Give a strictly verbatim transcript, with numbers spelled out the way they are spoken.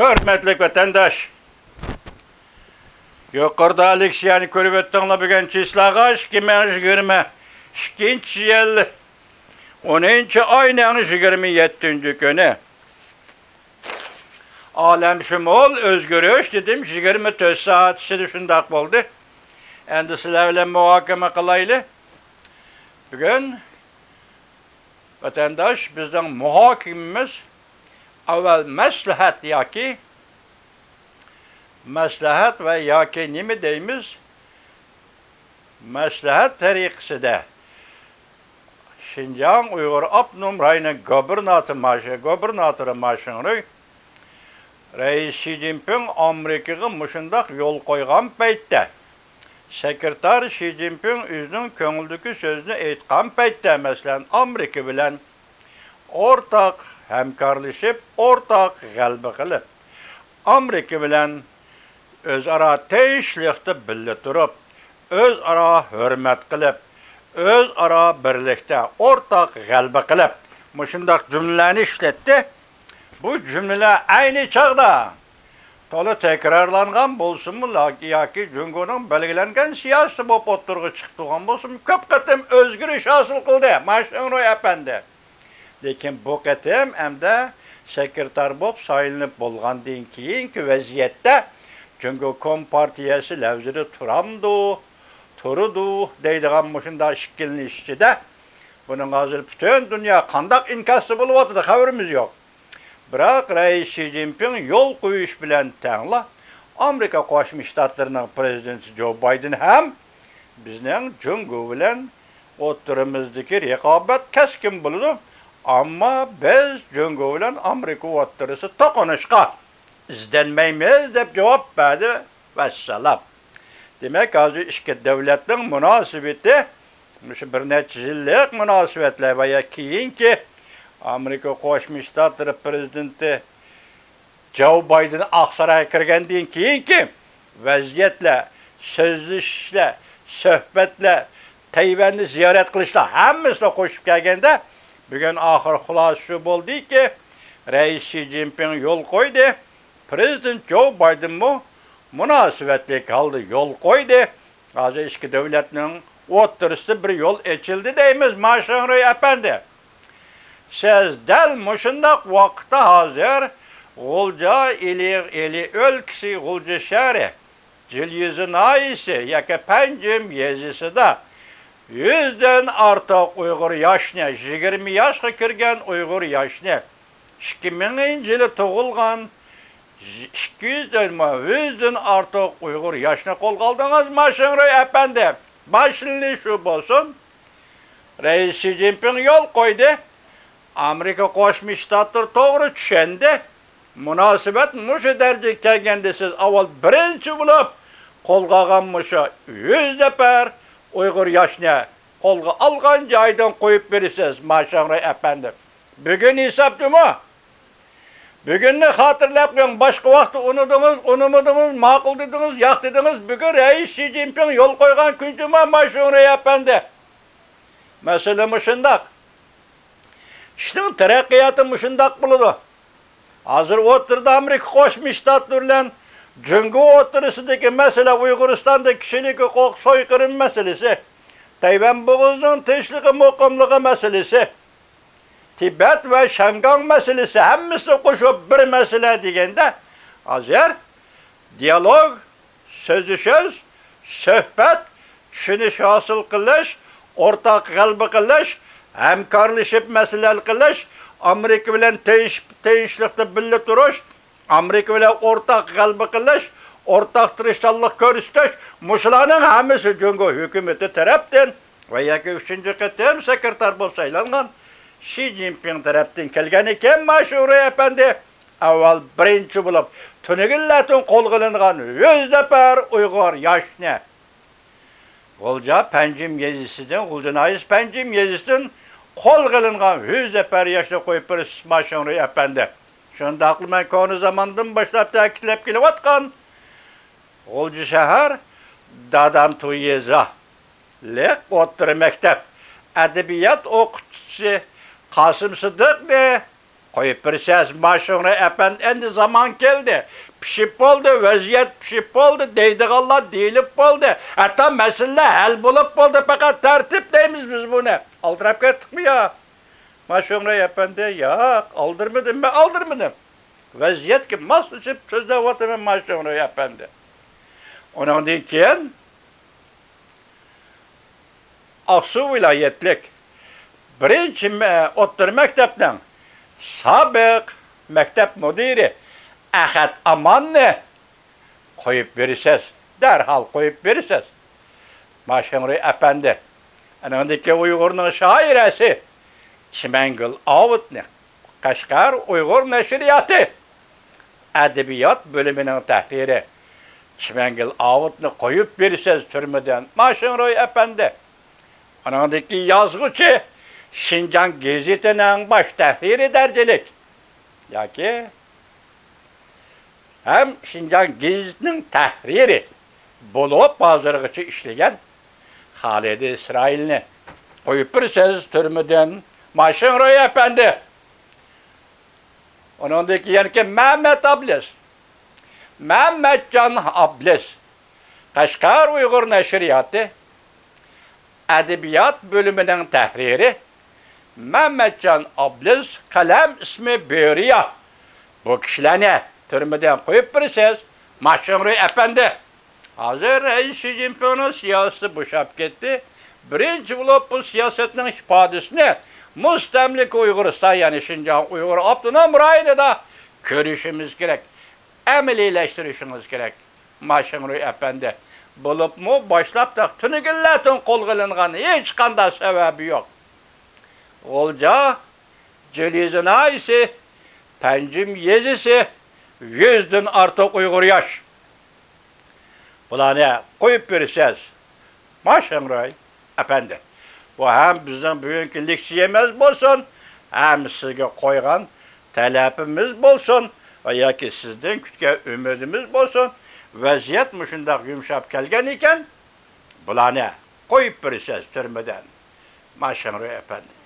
ھۆرمەتلىك ۋەتەنداش! يۇقىرىدا لېكسىيەنى كۆرۈۋۆتتۈڭلار، بۈگۈن چىسلاغا ئىككى مىڭ يىگىرمە ئىككىنچى يىل ئونىنچى ئاينىڭ يىگىرمە يەتتىنچى كۈنى. ئالەمشۇمۇل ئۆزگىرىش دېدىم، يىگىرمە تۆت سائەت ئىچىدە شۇنداق بولدى. ئەمدى سىلەر بىلەن مۇھاكىمە قىلايلى. بۈگۈن ۋەتەنداش، بىزنىڭ مۇھاكىمىمىز ئاۋۋال مەسلىھەت ياكى، مەسلىھەت ۋە ياكى نېمە دەيمىز؟ مەسلىھەت تەرىقىسىدە شىنجاڭ ئۇيغۇر ئاپتونوم رايونىنىڭ گۇبېرناتورى ماشى-، گۇبېرناتورى ماشىڭرۇي رەئىس شى جىنپىڭ ئامېرىكىغا مۇشۇنداق يول قويغان پەيتتە، سېكرېتار شى جىنپىڭ ئۆزىنىڭ كۆڭلىدىكى سۆزىنى ئېيتقان پەيتتە، مەسىلەن، ئامېرىكا بىلەن ئورتاق ھەمكارلىشىپ، ئورتاق غەلىبە قىلىپ، ئامېرىكا بىلەن ئۆزئارا تىنچلىقتا بىللە تۇرۇپ، ئۆزئارا ھۆرمەت قىلىپ، ئۆزئارا بىرلىكتە ئورتاق غەلىبە قىلىپ، مۇشۇنداق جۈملىلەرنى ئىشلەتتى. بۇ جۈملىلەر ئەينى چاغدا تولا تەكرارلانغان بولسىمۇ، لا-، ياكى جۇڭگونىڭ بەلگىلەنگەن سىياسىتى بولۇپ ئوتتۇرىغا چىقىپ تۇرغان بولسىمۇ، كۆپ قېتىم ئۆزگىرىش ھاسىل قىلدى ماشىڭرۇي ئەپەندى. لېكىن بۇ قېتىم ئەمدى سېكرېتار بولۇپ سايلىنىپ بولغاندىن كېيىنكى ۋەزىيەتتە جۇڭگو كومپارتىيەسى لەۋزىدە تۇرامدۇ، تۇرىدۇ دەيدىغان مۇشۇنداق ئىككىلىنىش ئىچىدە، بۇنىڭ ھازىر پۈتۈن دۇنيا قانداق ئىنكاستا بولۇۋاتىدۇ، خەۋىرىمىز يوق. بىراق رەئىس شى جىنپىڭ يول قويۇش بىلەن تەڭلا، ئامېرىكا قوشما شتاتلىرىنىڭ پىرېزىدېنتى جو بايدېن ھەم بىزنىڭ جۇڭگو بىلەن ئوتتۇرىمىزدىكى رىقابەت كەسكىن بولىدۇ، ئەمما بىز جۇڭگو بىلەن ئامېرىكا ئوتتۇرىسى توقۇنۇشقا ئىزدەنمەيمىز، دەپ جاۋاب بەردى. ۋەسسالام. دېمەك، ھازىر ئىككى دۆلەتنىڭ مۇناسىۋىتى، مۇشۇ بىر نەچچە يىللىق مۇناسىۋەتلەر ۋە يا كېيىنكى ئامېرىكا قوشما شتاتلىرى پىرېزىدېنتى جو بايدېن ئاقسارايغا كىرگەندىن كېيىنكى ۋەزىيەتلەر، سۆزلىشىشلەر، سۆھبەتلەر، تەيۋەننى زىيارەت قىلىشلار ھەممىسىنى قوشۇپ كەلگەندە، بۈگۈن ئاخىر خۇلاسە شۇ بولدىكى، رەئىس شى جىنپىڭ يول قويدى، پىرېزىدېنت جو بايدېنمۇ مۇناسىۋەتلىك ھالدا يول قويدى. ھازىر ئىككى دۆلەتنىڭ ئوتتۇرىسىدا بىر يول ئېچىلدى دەيمىز، ماشىڭرۇي ئەپەندى. سىز دەل مۇشۇنداق ۋاقىتتا ھازىر غۇلجا ئىلى، ئىلى ئۆلكىسى غۇلجا شەھىرى، جىليېزى ناھىيەسى ياكى پەنجىم يېزىسىدا يۈزدىن ئارتۇق ئۇيغۇر ياشنى، يىگىرمە ياشقا كىرگەن ئۇيغۇر ياشنى، ئىككى مىڭىنچى يىلى تۇغۇلغان، ئىككى يۈز، يۈزدىن ئارتۇق ئۇيغۇر ياشنى قولغا ئالدىڭىز، ماشىڭرۇي ئەپەندى. باشلىنىشى شۇ بولسۇن. رەئىس شى جىنپىڭ يول قويدى. ئامېرىكا قوشما شتاتلىرى توغرا چۈشەندى. مۇناسىۋەت مۇشۇ دەرىجىگە كەلگەندە، سىز ئاۋۋال بىرىنچى بولۇپ قولغا ئالغان مۇشۇ يۈز نەپەر ئۇيغۇر ياشنى قولغا ئالغان جايىدىن قويۇپ بېرىسىز، ماشىڭرۇي ئەپەندى. بۈگۈن ھېساب جۇمۇ. بۈگۈننى خاتىرىلەپ قويۇڭ. باشقا ۋاقىتتا ئۇنىدىڭىز، ئۇنىمىدىڭىز، ماقۇل دېدىڭىز، ياق دېدىڭىز. بۈگۈن رەئىس شى جىنپىڭ يول قويغان كۈن جۇمۇ، ماشىڭرۇي ئەپەندى. مەسىلە مۇشۇنداق. ئىشنىڭ تەرەققىياتى مۇشۇنداق بولىدۇ. ھازىر ئوتتۇرىدا ئامېرىكا قوشما شتاتلىرى بىلەن جۇڭگو ئوتتۇرىسىدىكى مەسىلە، ئۇيغۇرىستاندا كىشىلىك ھوقۇق سويقىرىم مەسىلىسى، تەيۋەن بوغۇزىنىڭ تىنچلىقى، مۇقىملىقى مەسىلىسى، تىبەت ۋە شياڭگاڭ مەسىلىسى، ھەممىسىنى قوشۇپ بىر مەسىلە دېگەندە، ھازىر دىيالوگ، سۆزلىشىش، سۆھبەت، چۈشىنىش ھاسىل قىلىش، ئورتاق غەلىبە قىلىش، ھەمكارلىشىپ مەسىلە ھەل قىلىش، ئامېرىكا بىلەن تىنچ-، تىنچلىقتا بىللە تۇرۇش، ئامېرىكا بىلەن ئورتاق غەلىبە قىلىش، ئورتاق تىرىشچانلىق كۆرسىتىش، مۇشۇلارنىڭ ھەممىسى جۇڭگو ھۆكۈمىتى تەرەپتىن ۋە يەكى ئۈچىنچى قېتىم سېكرېتار بولۇپ سايلانغان شى جىنپىڭ تەرەپتىن كەلگەنىكەن، ماشىڭرۇي ئەپەندى. ئاۋۋال بىرىنچى بولۇپ تۈنۈگۈنلەتىن قولغا ئېلىنغان يۈز نەپەر ئۇيغۇر ياشنى غۇلجا پەنجىم يېزىسىدىن، غۇلجا ناھىيەسى پەنجىم يېزىسىدىن قولغا ئېلىنغان يۈز نەپەر ياشنى قويۇپ بېرىسىز، ماشىڭرۇي ئەپەندى. شۇنداقلا مەن كونا زاماندىن باشلاپ تەكىتلەپ كېلىۋاتقان غۇلجا شەھەر دادام تۇيېزا لىق ئوتتۇرا مەكتەپ ئەدەبىيات ئوقۇتقۇچىسى قاسىم سىدىقنى قويۇپ بېرىسىز، ماشىڭرۇي ئەپەندى، ئەمدى زامان كەلدى. پىشىپ بولدى، ۋەزىيەت پىشىپ بولدى، دەيدىغانلار دېيىلىپ بولدى. ھەتتا مەسىلىلەر ھەل بولۇپ بولدى، پەقەت تەرتىپ دەيمىز بىز بۇنى. ئالدىراپ كەتتۇقمۇ يا؟ ماشىڭرۇي ئەپەندى، ياق، ئالدىرىمىدىم، مەن ئالدىرىمىدىم. ۋەزىيەتكە ماسلىشىپ سۆزلەۋاتىمەن، ماشىڭرۇي ئەپەندى. ئۇنىڭدىن كېيىن ئاقسۇ ۋىلايەتلىك بىرىنچى مە-، ئوتتۇرا مەكتەپنىڭ سابىق مەكتەپ مۇدىرى ئەخەت ئاماننى قويۇپ بېرىسىز، دەرھال قويۇپ بېرىسىز، ماشىڭرۇي ئەپەندى. ئانىڭدىكى ئۇيغۇرنىڭ شائىرەسى چىمەنگۈل ئاۋۇتنى، قەشقەر ئۇيغۇر نەشرىياتى ئەدەبىيات بۆلۈمىنىڭ تەھرىرى چىمەنگۈل ئاۋۇتنى قويۇپ بېرىسىز تۈرمىدىن، ماشىڭرۇي ئەپەندى. ئانىڭدىكى يازغۇچى شىنجاڭ گېزىتىنىڭ باش تەھرىرى دەرىجىلىك ياكى ھەم شىنجاڭ گېزىتىنىڭ تەھرىرى بولۇپ ھازىرغىچە ئىشلىگەن خالىدى ئىسرائىلنى قويۇپ بېرىسىز تۈرمىدىن، ماشىڭرۇي ئەپەندى. ئۇنىڭدىن كېيىنكى مەمەت ئابلىز، مەمەتجان ئابلىز، قەشقەر ئۇيغۇر نەشرىياتى ئەدەبىيات بۆلۈمىنىڭ تەھرىرى مەمەتجان ئابلىز، قەلەم ئىسمى بۆرىيا. بۇ كىشىلەرنى تۈرمىدىن قويۇپ بېرىسىز، ماشىڭرۇي ئەپەندى. ھازىر رەئىس شى جىنپىڭنىڭ سىياسىتى بوشاپ كەتتى. بىرىنچى بولۇپ، بۇ سىياسەتنىڭ ئىپادىسىنى مۇستەملىكە ئۇيغۇرىستان، يەنى شىنجاڭ ئۇيغۇر ئاپتونوم رايونىدا كۆرۈشىمىز كېرەك، ئەمەلىيلەشتۈرۈشىڭىز كېرەك، ماشىڭرۇي ئەپەندى. بولۇپمۇ باشلاپتەك تۈنۈگۈنلەردىن قولغا ئېلىنغان ھېچقانداق سەۋەبى يوق. غۇلجا، جىلى يېزا ناھىيەسى، پەنجىم يېزىسى، يۈزدىن ئارتۇق ئۇيغۇر ياش. بۇلارنى قويۇپ بېرىسىز، ماشىڭرۇي ئەپەندى. بۇ ھەم بىزنىڭ بۈگۈنكى لېكسىيەمىز بولسۇن، ھەم سىزگە قويغان تەلىپىمىز بولسۇن ۋە ياكى سىزدىن كۈتكەن ئۈمىدىمىز بولسۇن. ۋەزىيەت مۇشۇنداق يۇمشاپ كەلگەن ئىكەن، بۇلارنى قويۇپ بېرىسىز تۈرمىدىن، ماشىڭرۇي ئەپەندى.